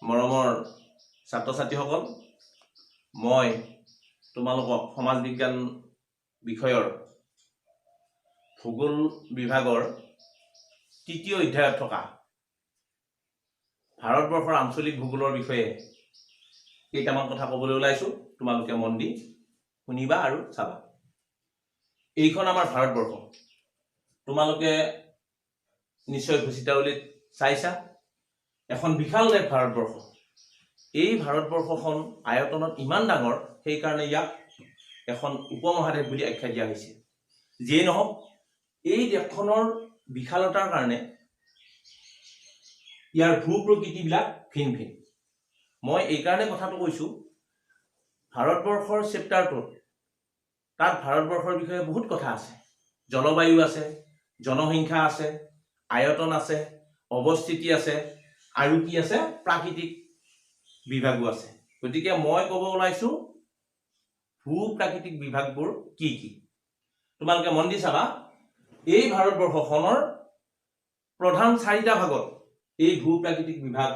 মৰমৰ ছাত্ৰ ছাত্ৰীসকল, মই তোমালোকক সমাজ বিজ্ঞান বিষয়ৰ ভূগোল বিভাগৰ তৃতীয় অধ্যায়ত থকা ভাৰতবৰ্ষৰ আঞ্চলিক ভূগোলৰ বিষয়ে কেইটামান কথা ক'বলৈ ওলাইছোঁ। তোমালোকে মন দি শুনিবা আৰু চাবা। এইখন আমাৰ ভাৰতবৰ্ষ। তোমালোকে নিশ্চয় ঘোষিতাৱলীত চাইছা, এখন বিশাল দেশ ভাৰতবৰ্ষ। এই ভাৰতবৰ্ষখন আয়তনত ইমান ডাঙৰ, সেইকাৰণে ইয়াক এখন উপমহাদেশ বুলি আখ্যা দিয়া হৈছে। যিয়েই নহওক, এই দেশখনৰ বিশালতাৰ কাৰণে ইয়াৰ ভূ প্ৰকৃতিবিলাক ভিন ভিন। মই এইকাৰণে কথাটো কৈছোঁ, ভাৰতবৰ্ষৰ চেপ্টাৰটোত তাত ভাৰতবৰ্ষৰ বিষয়ে বহুত কথা আছে। জলবায়ু আছে, জনসংখ্যা আছে, আয়তন আছে, অৱস্থিতি আছে আৰু কি আছে, প্ৰাকৃতিক বিভাগো আছে। গতিকে মই ক'ব ওলাইছোঁ ভূ প্ৰাকৃতিক বিভাগবোৰ কি কি। তোমালোকে মন দি চাবা, এই ভাৰতবৰ্ষখনৰ প্ৰধান চাৰিটা ভাগত এই ভূ প্ৰাকৃতিক বিভাগ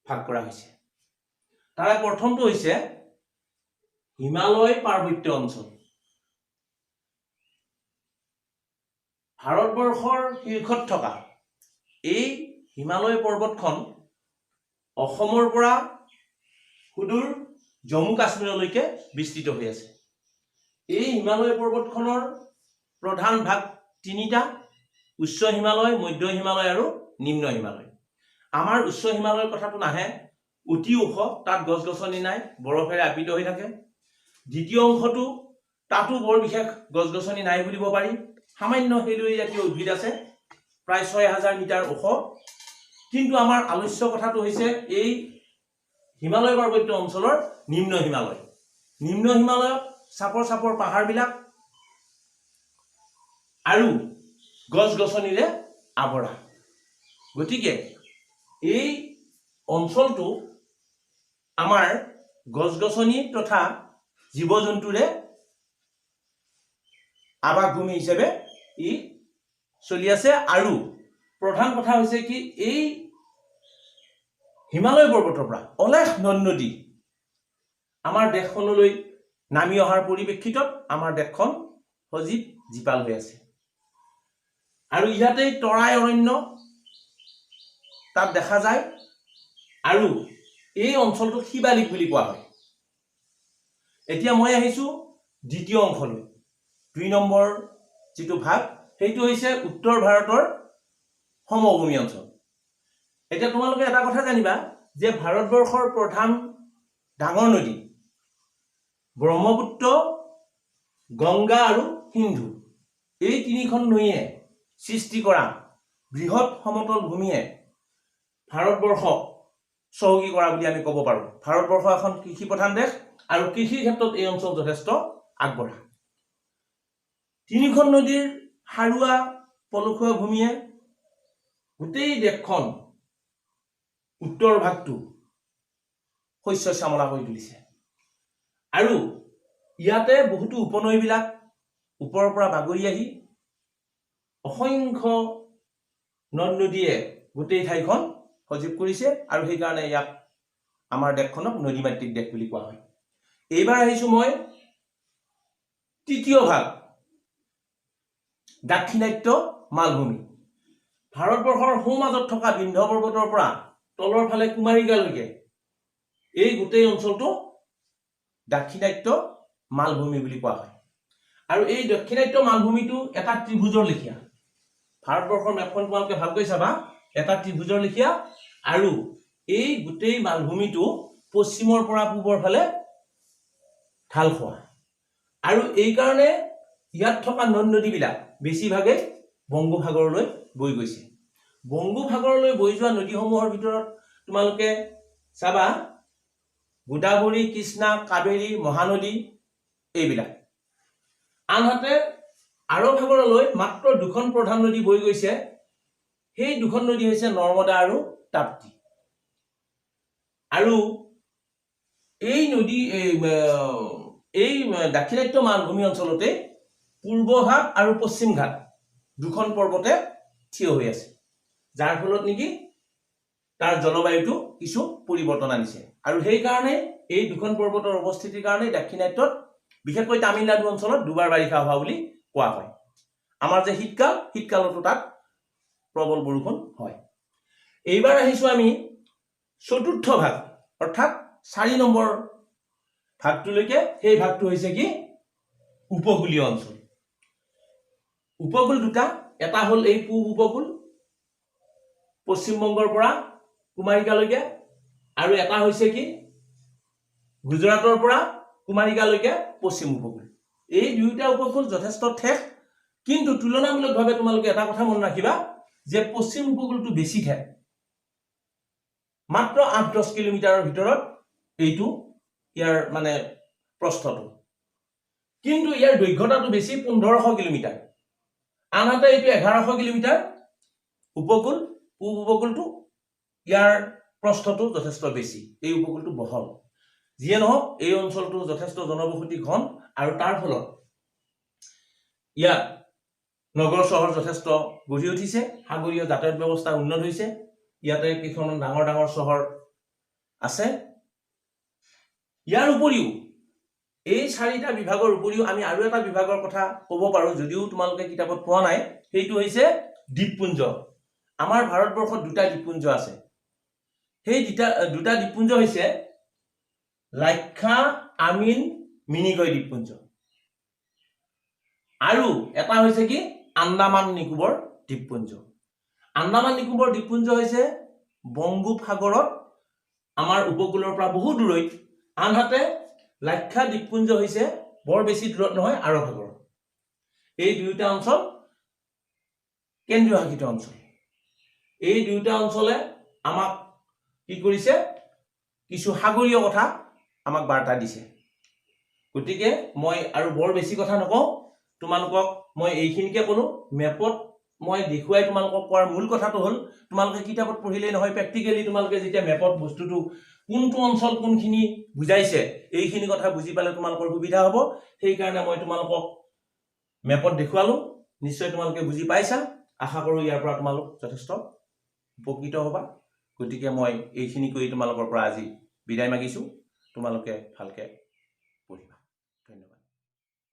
ভাগ কৰা হৈছে। তাৰে প্ৰথমটো হৈছে হিমালয় পাৰ্বত্য অঞ্চল। ভাৰতবৰ্ষৰ শীৰ্ষত থকা এই হিমালয় পৰ্বতখন অসমৰ পৰা সুদূৰ জম্মু কাশ্মীৰলৈকে বিস্তৃত হৈ আছে। এই হিমালয় পৰ্বতখনৰ প্ৰধান ভাগ তিনিটা: উচ্চ হিমালয়, মধ্য হিমালয় আৰু নিম্ন হিমালয়। আমাৰ উচ্চ হিমালয়ৰ কথাটো নাহে, অতি ওখ, তাত গছ গছনি নাই, বৰফেৰে আবৃত হৈ থাকে। দ্বিতীয় অংশটো, তাতো বৰ বিশেষ গছ গছনি নাই বুলিব পাৰি, সামান্য সেলুৱৈ জাতীয় উদ্ভিদ আছে, প্ৰায় 6000 মিটাৰ ওখ। কিন্তু আমাৰ আলোচ্য কথাটো হৈছে এই হিমালয় পাৰ্বত্য অঞ্চলৰ নিম্ন হিমালয়। নিম্ন হিমালয়ত চাপৰ চাপৰ পাহাৰবিলাক আৰু গছ গছনিৰে আৱৰা। গতিকে এই অঞ্চলটো আমাৰ গছ গছনি তথা জীৱ জন্তুৰে আৱাসভূমি হিচাপে ই চলি আছে। আৰু প্ৰধান কথা হৈছে কি, এই হিমালয় পৰ্বতৰ পৰা অলেখ নদ নদী আমাৰ দেশখনলৈ নামি অহাৰ পৰিপ্ৰেক্ষিতত আমাৰ দেশখন সজীৱ জীপাল হৈ আছে। আৰু ইয়াতেই তৰাই অৰণ্য তাত দেখা যায় আৰু এই অঞ্চলটোক শিৱালিক বুলি কোৱা হয়। এতিয়া মই আহিছোঁ দ্বিতীয় অংশলৈ। 2 নম্বৰ যিটো ভাগ, সেইটো হৈছে উত্তৰ ভাৰতৰ সমভূমি অঞ্চল। এতিয়া তোমালোকে এটা কথা জানিবা যে ভাৰতবৰ্ষৰ প্ৰধান ডাঙৰ নদী ব্ৰহ্মপুত্ৰ, গংগা আৰু সিন্ধু, এই তিনিখন নৈয়ে সৃষ্টি কৰা বৃহৎ সমতল ভূমিয়ে ভাৰতবৰ্ষক চহকী কৰা বুলি আমি ক'ব পাৰোঁ। ভাৰতবৰ্ষ এখন কৃষি প্ৰধান দেশ আৰু কৃষিৰ ক্ষেত্ৰত এই অঞ্চল যথেষ্ট আগবঢ়া। তিনিখন নদীৰ সাৰুৱা পলসুৱা ভূমিয়ে গোটেই দেশখন উত্তৰ ভাগটো শস্য শ্যামলা কৰি তুলিছে। আৰু ইয়াতে বহুতো উপনৈবিলাক ওপৰৰ পৰা বাগৰি আহি অসংখ্য নদ নদীয়ে গোটেই ঠাইখন সজীৱ কৰিছে আৰু সেইকাৰণে ইয়াক আমাৰ দেশখনক নদী মাতৃক দেশ বুলি কোৱা হয়। এইবাৰ আহিছোঁ মই তৃতীয় ভাগ, দাক্ষিণাত্য মালভূমি। ভাৰতবৰ্ষৰ সোঁমাজত থকা বিন্ধ্য পৰ্বতৰ পৰা তলৰ ফালে কুমাৰিকালৈকে এই গোটেই অঞ্চলটো দাক্ষিণাত্য মালভূমি বুলি কোৱা হয়। আৰু এই দাক্ষিণাত্য মালভূমিটো এটা ত্ৰিভুজৰ লেখীয়া। ভাৰতবৰ্ষৰ মেপখন তোমালোকে ভালকৈ চাবা, এটা ত্ৰিভুজৰ লেখীয়া। আৰু এই গোটেই মালভূমিটো পশ্চিমৰ পৰা পূবৰ ফালে ঢাল খোৱা আৰু এইকাৰণে ইয়াত থকা নদ নদীবিলাক বেছিভাগেই বংগোপসাগৰলৈ বৈ গৈছে। বংগোপসাগৰলৈ বৈ যোৱা নদীসমূহৰ ভিতৰত তোমালোকে চাবা গোদাবৰী, কৃষ্ণা, কাবেৰী, মহানদী এইবিলাক। আনহাতে আৰৱ সাগৰলৈ মাত্ৰ দুখন প্ৰধান নদী বৈ গৈছে। সেই দুখন নদী হৈছে নৰ্মদা আৰু তাপ্তি। আৰু এই নদী এই দাক্ষিণাত্য মালভূমি অঞ্চলতে পূৰ্বঘাট আৰু পশ্চিম ঘাট দুখন পৰ্বতে থিয় হৈ আছে, যাৰ ফলত নেকি তাৰ জলবায়ুটো কিছু পৰিৱৰ্তন আনিছে আৰু সেইকাৰণে এই দুখন পৰ্বতৰ অৱস্থিতিৰ কাৰণে দাক্ষিণাত্যত, বিশেষকৈ তামিলনাডু অঞ্চলত দুবাৰ বাৰিষা হোৱা বুলি কোৱা হয়। আমাৰ যে শীতকাল, শীতকালতো তাত প্ৰবল বৰষুণ হয়। এইবাৰ আহিছোঁ আমি চতুৰ্থ ভাগ, অৰ্থাৎ 4 নম্বৰ ভাগটোলৈকে। সেই ভাগটো হৈছে কি? উপকূলীয় অঞ্চল। উপকূল দুটা, এটা হ'ল এই পূব উপকূল, পশ্চিমবংগৰ পৰা কুমাৰিকালৈকে, আৰু এটা হৈছে কি? গুজৰাটৰ পৰা কুমাৰিকালৈকে পশ্চিম উপকূল। এই দুয়োটা উপকূল যথেষ্ট ঠেক, কিন্তু তুলনামূলকভাৱে তোমালোকে এটা কথা মনত ৰাখিবা যে পশ্চিম উপকূলটো বেছি ঠেক, মাত্ৰ 8-10 কিলোমিটাৰৰ ভিতৰত এইটো ইয়াৰ মানে প্ৰস্থটো, কিন্তু ইয়াৰ দৈৰ্ঘ্যতাটো বেছি, 1500 কিলোমিটাৰ। আনহাতে এইটো 1100 কিলোমিটাৰ উপকূল, পূব উপকূলটো, ইয়াৰ প্ৰস্থটো যথেষ্ট বেছি, এই উপকূলটো বহল। যিয়ে নহওক, এই অঞ্চলটো যথেষ্ট জনবসতি ঘন আৰু তাৰ ফলত ইয়াত নগৰ চহৰ যথেষ্ট গঢ়ি উঠিছে, সাগৰীয় যাতায়াত ব্যৱস্থা উন্নত হৈছে। ইয়াতে কেইখনমান ডাঙৰ ডাঙৰ চহৰ আছে। ইয়াৰ উপৰিও এই চাৰিটা বিভাগৰ উপৰিও আমি আৰু এটা বিভাগৰ কথা ক'ব পাৰোঁ, যদিও তোমালোকে কিতাপত পোৱা নাই, সেইটো হৈছে দ্বীপপুঞ্জ। আমাৰ ভাৰতবৰ্ষত দুটা দ্বীপপুঞ্জ আছে। সেই দুটা দ্বীপপুঞ্জ হৈছে লাক্ষা আমিন মিনিকয় দ্বীপপুঞ্জ আৰু এটা হৈছে কি? আন্দামান নিকোবৰ দ্বীপপুঞ্জ। আন্দামান নিকোবৰ দ্বীপপুঞ্জ হৈছে বংগোপসাগৰত, আমাৰ উপকূলৰ পৰা বহু দূৰৈত। আনহাতে লাক্ষা দ্বীপপুঞ্জ হৈছে বৰ বেছি দূৰত নহয়, আৰৱ সাগৰ। এই দুয়োটা অঞ্চল কেন্দ্ৰীয় শাসিত অঞ্চল। এই দুয়োটা অঞ্চলে আমাক কি কৰিছে? কিছু সাগৰীয় কথা আমাক বাৰ্তা দিছে। গতিকে মই আৰু বৰ বেছি কথা নকওঁ, তোমালোকক মই এইখিনিকে ক'লো। মেপত মই দেখুৱাই তোমালোকক কোৱাৰ মূল কথাটো হ'ল, তোমালোকে কিতাপত পঢ়িলেই নহয়, প্ৰেক্টিকেলি তোমালোকে যেতিয়া মেপত বস্তুটো কোনটো অঞ্চল কোনখিনি বুজাইছে, এইখিনি কথা বুজি পালে তোমালোকৰ সুবিধা হ'ব। সেইকাৰণে মই তোমালোকক মেপত দেখুৱালোঁ। নিশ্চয় তোমালোকে বুজি পাইছা। আশা কৰোঁ ইয়াৰ পৰা তোমালোক যথেষ্ট উপকৃত হ'বা। গতিকে মই এইখিনি কৰি তোমালোকৰ পৰা আজি বিদায় মাগিছোঁ। তোমালোকে ভালকে